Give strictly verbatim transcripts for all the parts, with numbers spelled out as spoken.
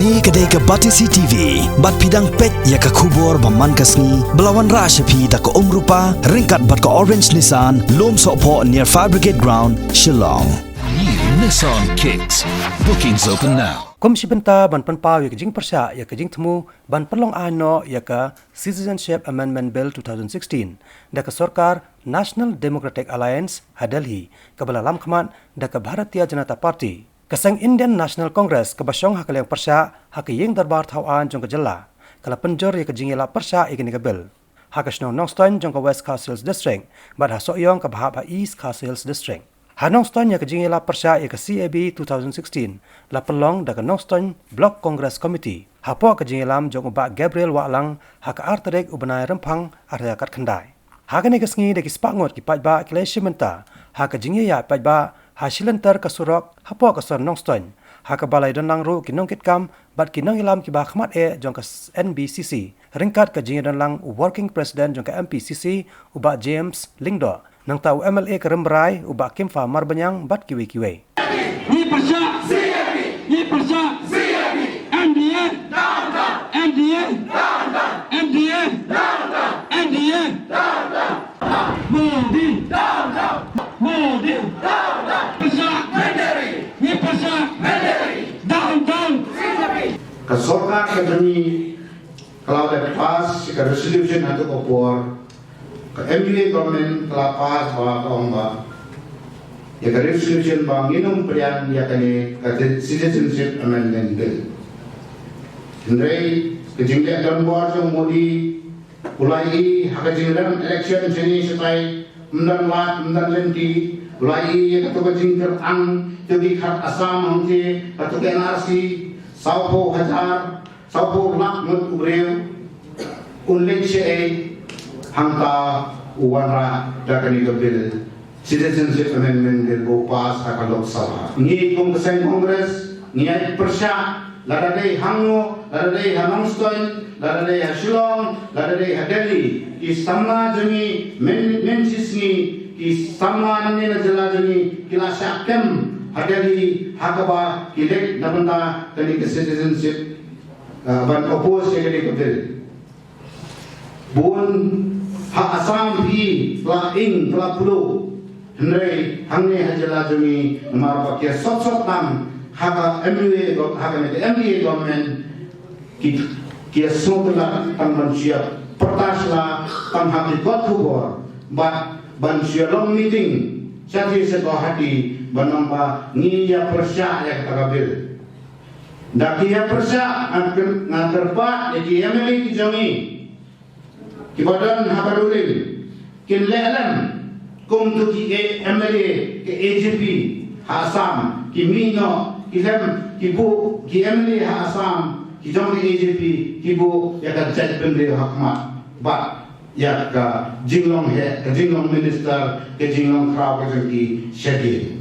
Kane ka dei ka Batesi T V, bad phi dang peit ïa ka khubor ba man ka sngi, ba la wanrah sha phi da ka Umrupa, ryngkat bad ka Orange Nissan, Lumsohphoh near Fire Brigade Ground, Shillong. New Nissan Kicks. Bookings open now. Kum shi bynta ban pynpaw ïa ka jingpyrshah ïa ka jingthmu ban pynlong aiñ noh ïa ka Citizenship Amendment Bill two thousand sixteen, da ka sorkar National Democratic Alliance ha Delhi, kaba la lam khmat da ka Bharatiya Janata Party. Ka seng Indian National Congress kaba shong ha ka liang pyrshah ha ka ïing dorbar thaw aiñ jong ka jylla, ka la pynjur ïa ka jingïalap pyrshah ïa kane ka bill ha ka shnong Nongstoiñ jong ka West Khasi Hills District, bad ha Sohiong kaba hap ha East Khasi Hills District. Ha Nongstoiñ ïa ka jingïalap pyrshah ïa ka C A B two thousand sixteen la pynlong da ka Nongstoiñ Block Congress Committee, hapoh ka jingïalam jong u Bah Gabriel Wahlang ha ka ar tarik u bnai Rymphang ar hajar khatkhyndai. Ha kane ka sngi da ki spah ngut ki paidbah ki la ïashim bynta ha ka jingïaid paidbah ha shilynter ka surok hapoh ka sor Nongstoiñ, ha kaba la ïadonlang ruh ki nongkitkam bad ki nongïalam kiba khmat eh jong ka N B C C, ryngkat ka jingïadonlang u Working President jong ka M P C C, u Bah James Lyngdoh, nangta u M L A ka Rymbai, u Bah Kimfa Marbaniang, bad kiwei kiwei. Ngi pyrshah! Ngi pyrshah! M D A! M D A! M D A! M D A! Modi! Modi! Pyrshah! Ngi pyrshah! Down, down! Ka sorkar ka jong ngi ka la dep pass ka resolution ha kato ka por, ka M U A government ka la pass ba ka ong ba ïa ka resolution ba ngin ym pdiang ïa kane ka Citizenship Amendment Bill. Hynrei ka jingleh donbor jong u Modi, u la ïohi ha ka jingrem election shane shatai, ym don wad ym don lynti, u la ïohi ïa kato ka jingkyrpang jong ki khadar Assam hangtei, kato ka N R C, sawphew hajar, sawphew lak ngut u briew, un leit shaei, hangta u wanrah da kane ka bill, Citizenship Amendment Bill, ba u pass ha ka Lok Sabha. Ngi kum ka seng Congress ngi ïai pyrshah, lada dei hangno, lada dei ha Nongstoiñ, lada dei ha Shillong, lada dei ha Delhi, ki samla jong ngi, myn, mynshisngi ki samla nangne na jylla jong ngi ki la shah kem ha Delhi, ha kaba ki leit na bynta kane ka citizenship, uh, ban oppose ïa kane ka bill. Bun ha Assam phi pla ing pla plo, hynrei hangne ha jylla jong ngi namar ba ki ïa sot sot tam ha ka M U A gov-, ha kane ka M D A government, ki, ki ïa sngewtynnat tang ban shu ïa pyrta sla tang ha ki kot khubor bad ban shu ïa long meeting shatei sha Guwahati ban ong ba ngi ïa pyrshah ïa kata ka bill. Da ki ïa pyrshah, nga kyrpad ïa ki M L A ki jong ngi kiba don ha ka ruling, kin leh lem kum tu ki M L A ka A J P ha Assam, ki mih noh ki lem ki buh, ki M L A ha Assam ki jong ka A J P ki buh ïa ka jaitbynriew ha khmat bad ïa ka jinglong heh, ka jinglong minister, ka jinglong khraw ka jong ki shadien.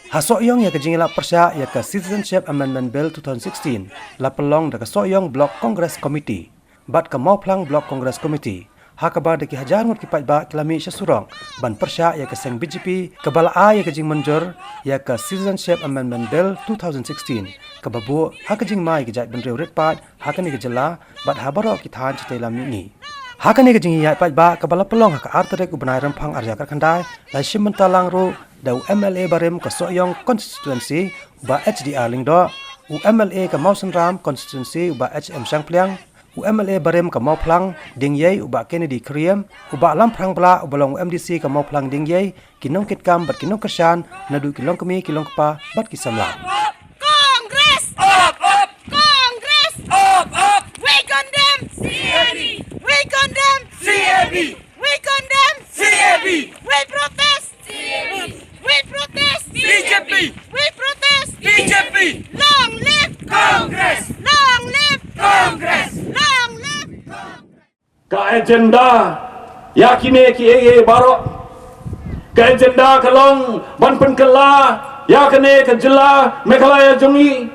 Ha Sohiong ïa ka jingïalap pyrshah ïa ka Citizenship Amendment Bill two thousand sixteen la pynlong da ka Sohiong Block Congress Committee bad ka Mawphlang Block Congress Committee, ha kaba da ki hajar ngut ki paidbah ki la mih sha surok ban pyrshah ïa ka seng B J P kaba la ai ïa ka jingmynjur ïa ka Citizenship Amendment Bill two thousand sixteen, kaba buh ha ka jingma ïa ka jaitbynriew rit paid ha kane ka jylla bad ha baroh ki thaiñ shatei lam mihngi. Ha kane ka jingïaid paidbah kaba la pynlong ha ka ar tarik u bnai Rymphang ar hajar khatkhyndai, la shim bynta lang ruh da u M L A barim ka Sohiong Constituency, u Bah H D R Lyngdoh, u M L A ka Mawsynram Constituency, u Bah H M Shangpliang, u M L A barim ka Mawphlang Diengiei, u Bah Kennedy Khyriem, u Bah Lamphrang Blah uba long u M D C ka Mawphlang Diengiei, ki nongkitkam bad ki nongkyrshan, naduh ki longkmie ki longkpa bad ki samla. Congress! Up, up! Congress! Up, up! We condemn! C A B! We condemn! C A B! We condemn! C A B! We protest! C A B! We protest! B J P! We protest! B J P! Long live Congress! Long live Congress! Long live Congress! Ka agenda ïa kine kiei kiei baroh, ka agenda ka long ban pynkylla ïa kane ka jylla Meghalaya jong ngi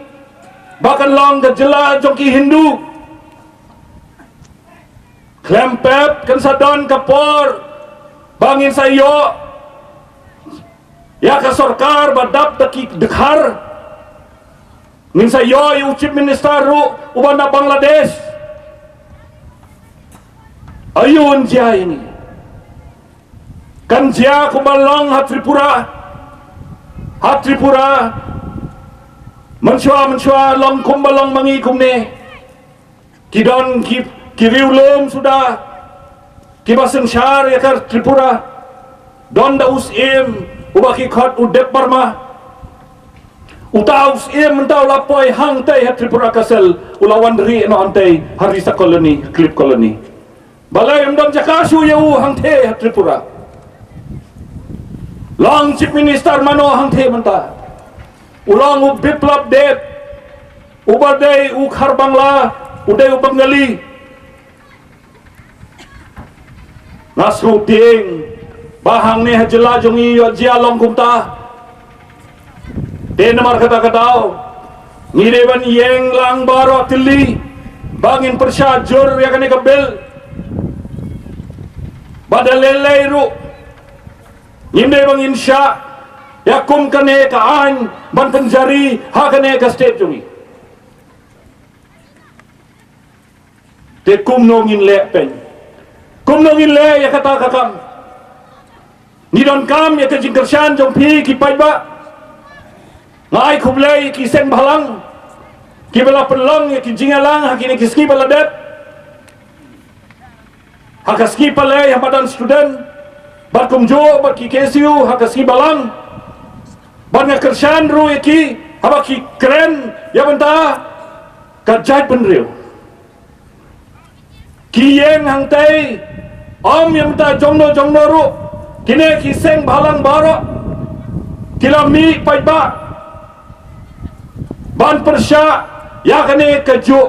ba kan long ka jylla jong ki Hindu. Khlem pep kan sa don ka por ba ngin sa ïoh ïa ka sorkar ba dap da ki dkhar. Ngin sa ïoh ïa u Chief Minister ruh uba na Bangladesh. Aïu un jia ïa ngi? Kan jia kumba long ha Tripura. Ha Tripura, mynshuwa mynshuwa long kumba long ma ngi kumne. Ki don ki, ki riewlum suda kiba synshar ïa ka Tripura. Don da u Syiem uba ki khot u Debbarma. Uta u Syiem mynta u la poi hangtei ha Tripura Castle, u la wan rieh noh hangtei ha Risa Colony, Cliff Colony. Balei ym don jaka shuh ïa u hangtei ha Tripura? Long Chief Minister mano hangtei mynta? U long u Biplab Deb, uba dei u Khar Bangla, u dei u Bengali. Nga sngewtieng ba hangne ha jylla jong ngi ïoh jia long kumta. Te namar kata ka daw, ngi dei ban ïeng lang baroh tylli ba ngin pyrshah jur ïa kane ka bill. Ba da lei lei ruh ngim dei ba ngin shah ïa kum kane ka aiñ ban pynjari ha kane ka state jong ngi. Te kumno ngin leh pyn? Kumno ngin leh ïa kata ka kam? Ngi donkam ïa ka jingkyrshan jong phi ki paidbah. Nga ai khublei ïa ki seng bhalang kiba la pynlong ïa ki jingïalang ha kine ki sngi ba la dep. Ha ka sngi palei ha madan student, bad kumjuh bad ki K S U ha ka sngi balang. Bad nga kyrshan ruh ïa ki haba ki kren ïa bynta ka jaitbynriew. Ki ïeng hangtei, ym ïa bynta jongno jongno ruh. Kine ki seng bhalang baroh ki la mih paidbah ban pyrshah ïa kane kajuh.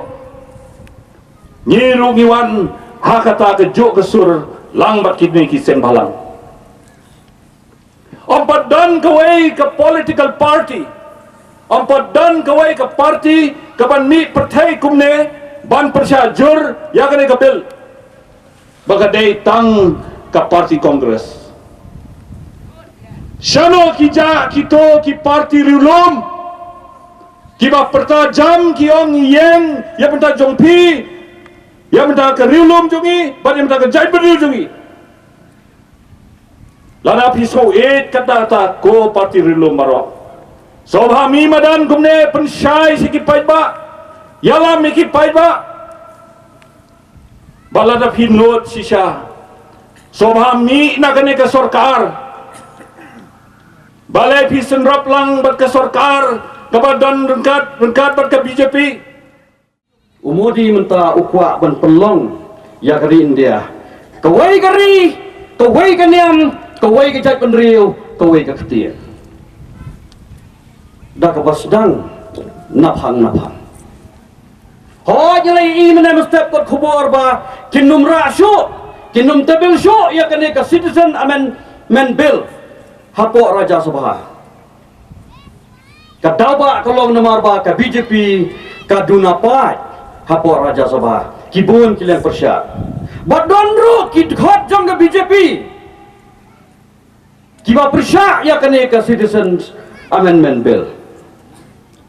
Ngi ruh ngi wan ha kata kajuh ka sur lang bad kine ki seng bhalang. Ym pat don kawei ka political party, ym pat don kawei ka party kaban mih pyrthei kumne ban pyrshah jur ïa kane ka bill. Ba ka dei tang ka party Congress. Shano ki jah kito ki party riewlum kiba pyrta jam ki ong ïeng ïa bynta jong phi, ïa bynta ka riewlum jong ngi bad ïa bynta ka jaitbynriew jong ngi? Lada phi sngewbha kata kata ko party riewlum baroh, sngewbha mih madan kumne pynshai sha ki paidbah, ïalam ïa ki paidbah. Ba lada phi nud shisha, sngewbha mih na kane ka sorkar. Balei phi synrap lang bad ka sorkar kaba don ryngkat ryngkat bad ka B J P? U Modi mynta u kwah ban pynlong ïa ka ri India kawei ka ri, kawei ka niam, kawei ka jaitbynriew, kawei ka ktien. Da kaba sdang naphang naphang. Hooid, ngi la ïohi mynne mynstep kot khubor ba kin ym rah shuh, kin ym tebul shuh ïa kane ka Citizen Amendment Bill hapoh Rajya Sabha. Ka daw ba ka long namar ba ka B J P ka duna paid hapoh Rajya Sabha, ki bun ki liang pyrshah. Bad don ruh ki dkhot jong ka B J P kiba pyrshah ïa kane ka Citizens Amendment Bill.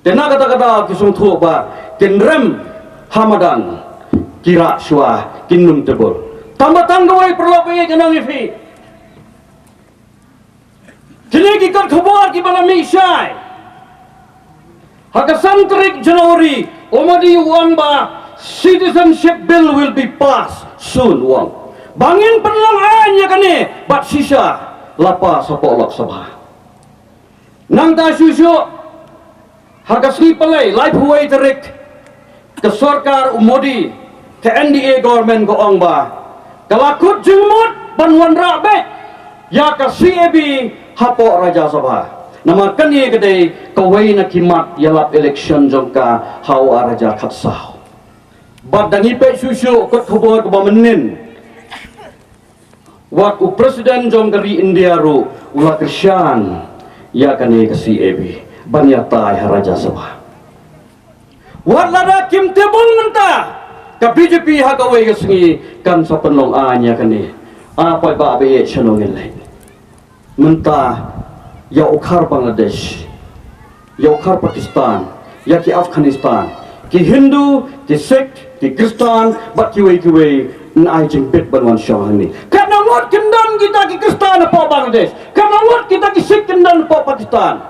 Te na kata ka daw ki sngewthuh ba kin rem ha madan, ki rah shuwa, kin ym tebul. Tang ba tang kawei, paralok ba ïeit, ngan ong ïa phi. Kine ki kot khubor kiba la mih shai. Ha ka san tarik January, u Modi u ong ba Citizenship Bill will be passed soon, u ong. Ba ngin pynlong aiñ ïa kane bad shisha la pass hapoh Lok Sabha. Nangta shuh shuh, ha ka sngi palei, laiphew wei tarik, ka sorkar u Modi, ka N D A government ka ong ba ka la kut jingmut ban wanrah beit ïa ka C A B hapoh Rajya Sabha. Namar kane ka dei kawei na ki mat ïalap election jong ka ha u ar hajar khatsaw. Bad da ngi peit shuh shuh kot khubor kaba mynnin, wat u President jong ka ri India ruh u la kyrshan ïa kane ka C A B ban ïatai ha Rajya Sabha. Wat lada kim tebul mynta, ka B J P ha kawei ka sngi kan sa pynlong aiñ ïa kane. Apai ba ba ïeit, shano ngin leit? Mynta ïa u khar Bangladesh, ïa u khar Pakistan, ïa ki Afghanistan, ki Hindu, ki Sikh, ki Khristan, bad kiwei kiwei, yn ai jingbit ban wan shong hangne. Katno ngut kin don kita ki Khristan hapoh Bangladesh? Katno ngut kita ki Sikh kin don hapoh Pakistan?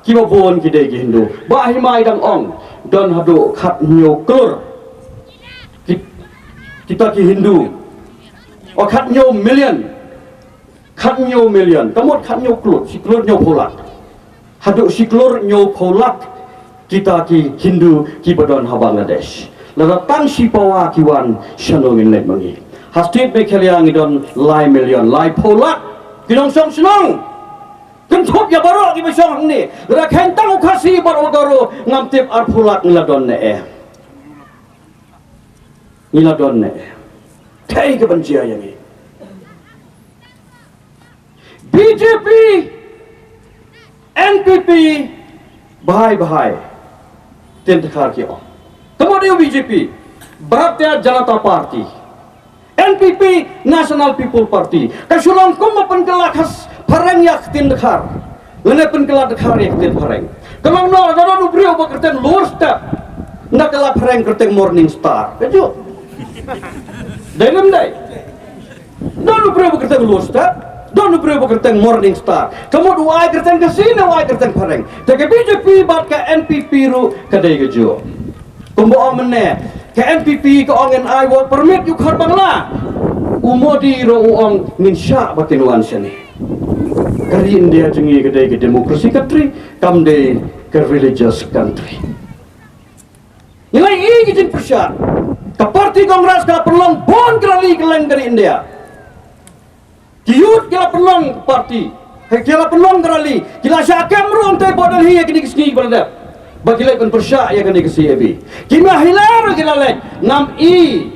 Kiba bun ki dei ki Hindu. Bah Hima i dang ong, don haduh khathynñiew klur ki, kita ki Hindu. O, khathynñiew million. Khathynñiew million, ka mut khathynñiew klur, shi klur hynñiewphew lak. Haduh shi klur hynñiewphew lak kita ki Hindu kiba don ha Bangladesh. Lada tang shi pawa ki wan, shano ngin leit ma ngi? Ha state Meghalaya ngi don lai million, laiphew lak ki nongshong shnong. Kynthup ïa baroh kiba shong hangne. Lada kheiñ tang u Khasi bad u Garo, ngam tip arphew lak ngi la don ne em. Ngi la don ne em. Kaei kaban jia ïa ngi? B J P, N P P, bhai bhai. Ktien Dkhar ki ong. Te mo dei u B J P, Bharatiya Janata Party. N P P, National People Party. Ka shu long kum ba pynkylla khas phareng ïa ka ktien Dkhar. Lane pynkylla Dkhar ïa ka ktien phareng. Ka long noh, lada don u briew ba kyrteng Lower Step, ynda kylla phareng kyrteng Morning Star. Ka juh. Dei ne ym dei? Don u briew ba kyrteng Lower Step, don u briew ba kyrteng Morning Star. Ka mut u ai kyrteng Khasi ne u ai kyrteng phareng. Te ka B J P bad ka N P P ruh ka dei ka juh. Kumba ong mynne, ka N P P ka ong yn ai work permit ïa u khar Bangla. U Modi ruh u ong ngin shah ba kin wan shane. Ka ri India jong ngi ka dei ka democracy country, kam dei ka religious country. Ngi la ïohi ki jingpyrshah. Ka party Congress ka la pynlong bun ki rally kylleng ka ri India. Ki youth ki la pynlong party, ki la pynlong ka rally, ki la shah kem ruh hangtei hapoh Delhi ha kine ki sngi ba la dep. Ba ki leit ban pyrshah ïa kane ka C A B. Ki Mahila ruh ki la leit, ngam i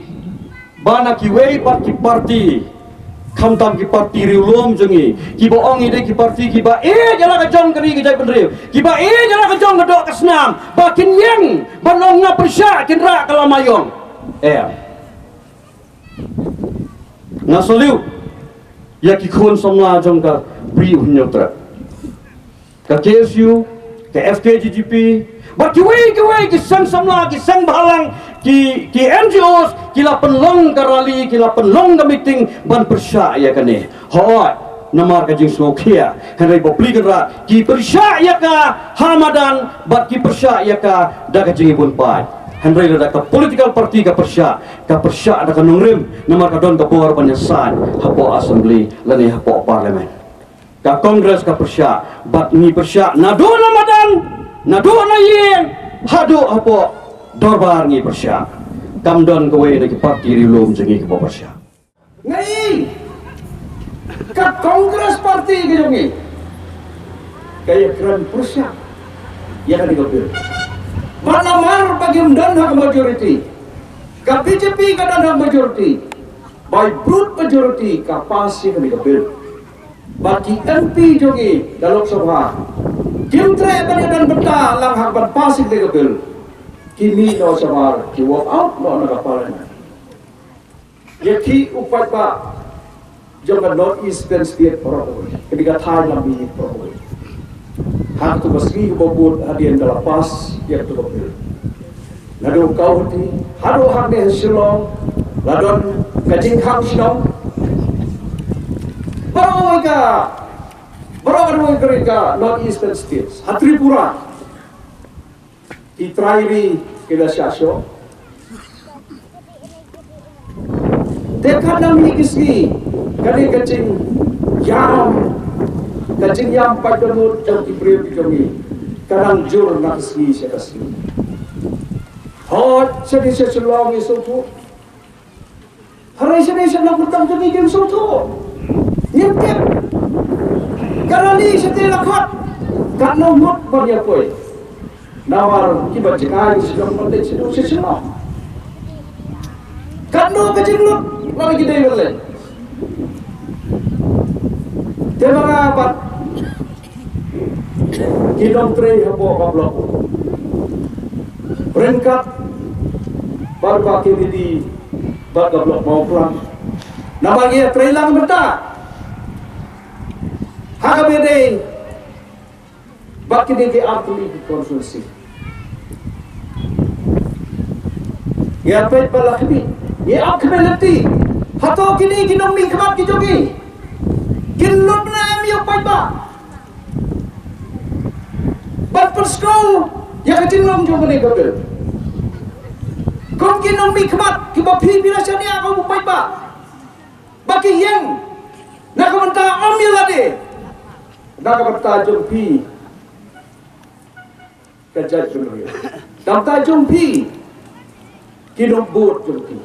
ba na kiwei pat ki party, khamtam ki party riewlum jong ngi, kiba ong ngi dei ki party kiba ïeit ïa la ka jong ka ri ka jaitbynriew, kiba ïeit ïa la ka jong ka doh ka snam, ba kin ïeng ban ong nga pyrshah, kin rah ka lama ïong. Em. Nga salute ïa ki khun samla jong ka Bri u Hynñiewtrep. Ka K S U, ka F K J G P, bad kiwei kiwei ki seng samla, ki seng bhalang, ki, ki N G Os, ki la pynlong ka rally, ki la pynlong ka meeting ban pyrshah ïa kane. Hooid, namar ka jingsngewkhia, hynrei bapli kynrad ki pyrshah ïa ka ha madan, bad ki pyrshah ïa ka da ka jingibun paid. Hynrei lada ka political party ka pyrshah, ka pyrshah da ka nongrim, namar ka don ka bor ban ïasaid hapoh Assembly lane hapoh Parliament. Ka Congress ka pyrshah, bad ngi pyrshah naduh na madan, naduh na ïing, haduh hapoh dorbar ngi pyrshah. Kam don kawei na ki party riewlum jong ngi kiba pyrshah. Ngi, ka Congress Party ka jong ngi, ka ïakren pyrshah ïa kane ka bill. Bad namar ba kim don ha ka majority, ka B J P ka don ha ka majority, by brute majority ka pass ïa kane ka bill. Bad ki M P jong ngi ka Lok Sabha kim treh ban ïadon bynta lang ha ban pass ïa kane ka bill. Ki mih noh shabar, ki walk out noh na ka Parliament. Ïa ki u paidbah jong ka North Eastern State baroh kawei, ka dei ka thaiñ lam mihngi baroh kawei. Ha katu ka sngi kaba bud hadien ba la pass ïa katu ka bill, naduh Guwahati haduh hangne ha Shillong la don ka jingkhang shnong. Baroh kawei ka, baroh kawei ka ri ka North Eastern States, ha Tripura ki trai ri ki la shah shoh. Te katno mih ki sngi, kane ka jingïam, ka jingïam paid dohnud jong ki briew ki jong ngi ka nang jur na ka sngi sha ka sngi. Hooid, shane sha Shillong ngi sngewthuh. Hynrei shane sha Nongkyndong jong ngi kim sngewthuh. Ngim tip. Ka rally shatei la khot, katno ngut ban ïa poi? Namar kiba jngai sha Nongkyndong, sha Nongkyndong. Katno ka jinglut la ki dei ban leh. Te ma nga bad ki nongtrei hapoh ka block ryngkat bad ka K B D bad ka block Mawphlang. Namar ngi ïatrei lang mynta ha kaba ïadei bad kine ki artylli ki constituency. Ïa peit ba la khmih, ïa ap khmih lynti. Hato kine ki nongmihkhmat ki jong ngi kin lut na em ïa u paidbah ban pynskhem ïa ka jinglong jong kane ka bill? Kum ki nongmihkhmat kiba phi phi la shaniah ïa u paidbah ba ki ïeng na ka bynta ym ïa lade, na ka bynta jong phi ka jaitbynriew, na ka bynta jong phi ki nongbud jong phi.